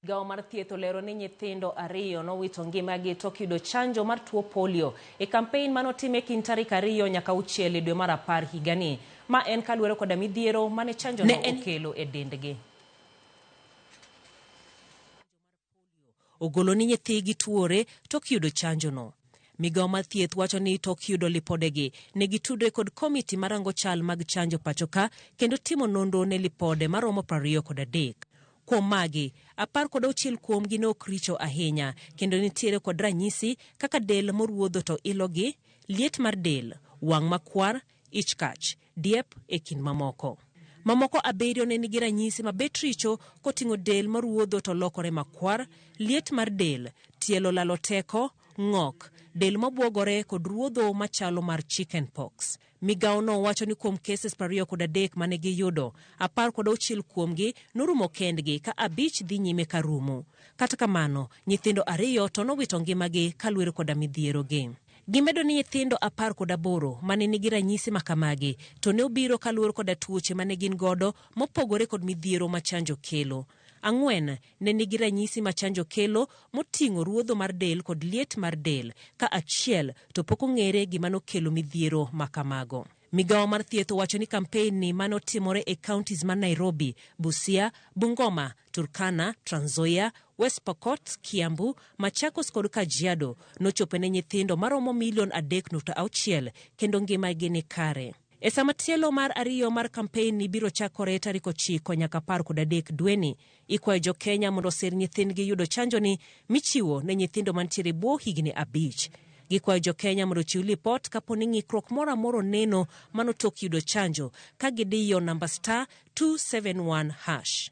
Migawo mar thieth olero ni nyithindo ariyo nowito ngimagi tok yudo chanjo mar tuo polio e kampein mane otim e kind tarik 2 nyaka 6 e dwe mar 10 higani. Ma en kaluwore koda midhiero mane chanjono okelo e dendgi. Ogolo ni nyithigi tuore tok yudo chanjono. Migawo mar thieth wacho ni tok yudo lipodegi, ne gitudre kod komiti marango chal mag chanjo pachoka kendo timo nonro ne lipode maromo 23. Kuom magi, 16 kuomgi ne ok richo ahinya kendo nitiere kod ranyisi kaka del moruodho to ilogi, liet mar del, wang' makwar, ich kach, diep e kind mamoko. Mamoko abiriyo ne nigi ranyisi mabet richo koting'o del maruodho to lokore makwar, liet mar del, tielo lalo teko, ng'ok, del mabuogore kod ruodho machalo mar chicken pox. Migawono wacho ni kuom cases 23 mane giyudo, 16 kuomgi norumo kendgi ka abich dhi nyime ka rumo. Kata kamano, nyithindo ariyo to nowito ngimagi kaluwore koda midhierogi. Gimedo ni nyithindo 18 mane nigi ranyisi makamagi to ne obiro kaluwore koda tuoche mane gin godo mopogore kod midhiero ma chanjo kelo. Ang'wen ne nigi ranyisi ma chanjo kelo moting'o ruodho mar del kod liet mar del, ka achiel to pok ong'ere gima nokelo midhiero ma kamago. Migawo mar thieth owacho ni kampein ni mane otimore e counties ma Nairobi, Busia, Bungoma, Turkana, Trans Nzoia, West Pokot, Kiambu, Machakos kod Kajiado nochopo ne nyithindo maromo milion 3.6 kendo ngimagi ni kare. E sama tielo mar ariyo mar kampein ni biro chakore tarik 9 nyaka 13 dweni, ikwayo jo Kenya mondo osir nyithindgi yudo chanjoni michiwo ne nyithindo mantiere e bwo higni 5. Gikwayo jo Kenya mondo ochiw lipot kapo ni ng'ikruok moro amora oneno mano tok yudo chanjo ka gidiyo namba star 271 hash.